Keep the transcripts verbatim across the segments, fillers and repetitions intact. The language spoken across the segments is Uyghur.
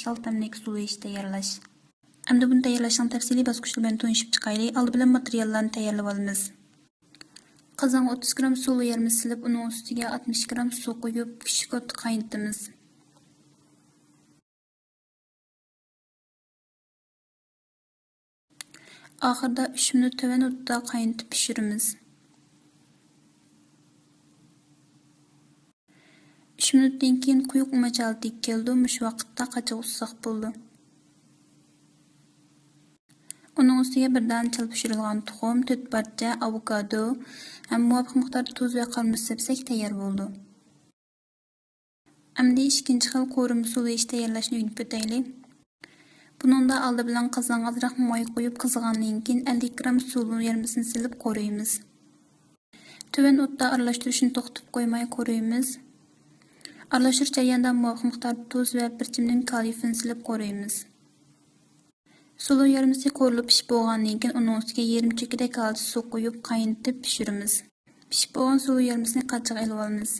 ئىككى خىل تەملىك سۇلۇ يېشى تەييارلاش. ئەمدى بۇنى تەييارلاشنىڭ تەپسىلىي باسقۇچلىرى بىلەن تونۇشۇپ چىقايلى. ئالدى بىلەن ماتېرىياللارنى تەييارلىۋالىمىز. قازانغا ئوتتۇز گرام سۇلۇ يارمىسى سېلىپ، ئۇنىڭ ئۈستىگە ئاتمىش گرام سۇ قۇيۇپ، كۈچلۈك ئوتتا قاينىتىمىز. ئاخىرىدا ئۈچ مىنۇت تۆۋەن ئوتتا قاينىتىپ پىشۇرىمىز. ئۈچ مىنۇتتىن كېيىن قويۇق ئۇماچ ھالىتىگە كېلىدۇ، مۇشۇ ۋاقىتتا قاچىغا ئۇسساق بولىدۇ. ئۇنىڭ ئۈستىگە بىر دانە چالا پىشۇرۇلغان تۇخۇم، تۆت پارچە ئاۋوكادو ھەم مۇۋاپىق مىقداردا تۇز ۋە قارىمۇچ سەپسەك تەييار بولىدۇ. ئەمدى ئىككىنچى خىل قورۇما سۇلۇ يېشى تەييارلاشنى ئۆگىنىپ ئۆتەيلى. بۇنىڭدا ئالدى بىلەن قازانغا ئازراق ماي قۇيۇپ قىزىغاندىن كېيىن، ئەللىك گرام سۇلۇ يارمىسىنى سېلىپ قورۇيمىز. تۆۋەن ئوتتا ئارىلاشتۇرۇشنى توختىتىپ قويماي قورۇيمىز. ئارىلاشتۇرۇش جەريانىدا مۇۋاپىق مىقداردا تۇز ۋە بىر چىمدىم كالىي فېننى سېلىپ قورۇيمىز. سۇلۇ يارمىسى قورۇلۇپ پىشىپ بولغاندىن كېيىن، ئۇنىڭ ئۈستىگە يېرىم چۆكىدەك ھالدا سۇ قۇيۇپ قاينىتىپ پىشۇرىمىز. پىشىپ بولغان سۇلۇ يارمىسىنى قاچىغا ئېلىۋالىمىز.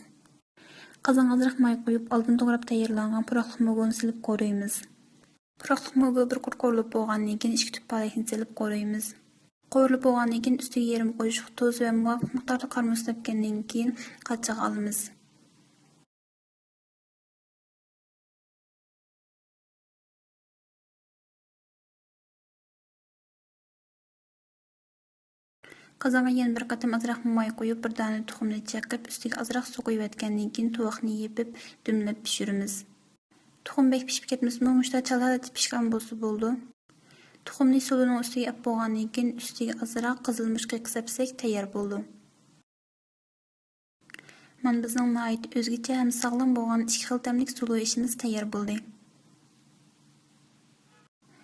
قازانغا ئازراق ماي قۇيۇپ، ئالدىن توغراپ تەييارلانغان پۇراقلىق موگۇنى سېلىپ قورۇيمىز. پۇراقلىق موگۇ بىر قۇر قورۇلۇپ بولغاندىن كېيىن، ئىككى تۈپ پالەكنى سېلىپ قورۇيمىز. قورۇلۇپ بولغاندىن كېيىن، ئۈستىگە يېرىم قوشۇق تۇز ۋە مۇۋاپىق مىقداردا قارىمۇچ سەپكەندىن كېيىن، قاچىغا ئالىمىز. قازانغا يەنە بىر قېتىم ئازراق ماي قۇيۇپ، بىر دانە تۇخۇمنى چېقىپ، ئۈستىگە ئازراق سۇ قۇيۇۋەتكەندىن كېيىن، تۇۋاقنى يېپىپ، دۈملەپ پىشۇرىمىز. تۇخۇم بەك پىشىپ كەتمىسىمۇ، مۇشۇنداق چالا ھالەتتە پىشقان بولسا بولىدۇ. تۇخۇمنى سۇلۇنىڭ ئۈستىگە ئەپ بولغاندىن كېيىن، ئۈستىگە ئازراق قىزىلمۇچ قېقىپ سەپسەك تەييار بولىدۇ. مانا بىزنىڭ ناھايىتى ئۆزگىچە ھەم ساغلام بولغان ئىككى خىل تەملىك سۇلۇ ئېشىمىز تەييار بولدى.